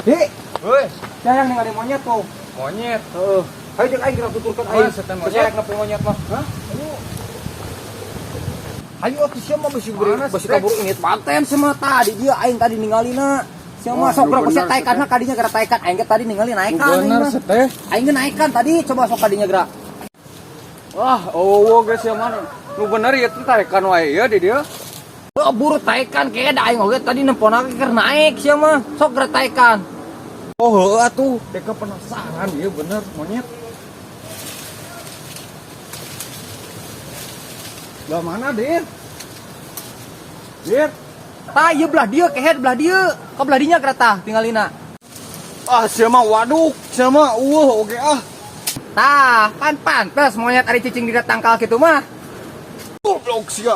Hi, Woi, sayang ningali monyet tuh. Monyet. Heeh. Ayo jeung aing geura tuturkeun aing. Wah, setan monyet. Seserek nepi monyet mah. Hah? Ayo atuh sia mah bisi beri Mana, bisi Stek? kabur inget paten sia tadi dia aing tadi ningalina. Sia mah Wah, sok geura nu ku sia bener, taekanna kadinya geura taekan. Aing ge tadi ningali naekan. Aing Bener mah. seteh. Aing ge naekan tadi, coba sok kadinya geura. Wah, oh geus sia mana. Nu bener ieu teh tarekan wae ya di dieu. Oh, buru taekan kayak da aing oge tadi nempona ge keur naik sia mah. Sok geura taekan. Oh, heueuh atuh, deka penasaran ieu bener monyet. Lah mana, Dir? Dir. Tah ieu belah dieu kehed belah dieu. Ka belah dinya geura tah tinggalina. Ah, sia mah waduk, sia mah eueuh oge ah. Tah, pan pantes monyet ari cicing di tangkal kitu mah. Goblok sia.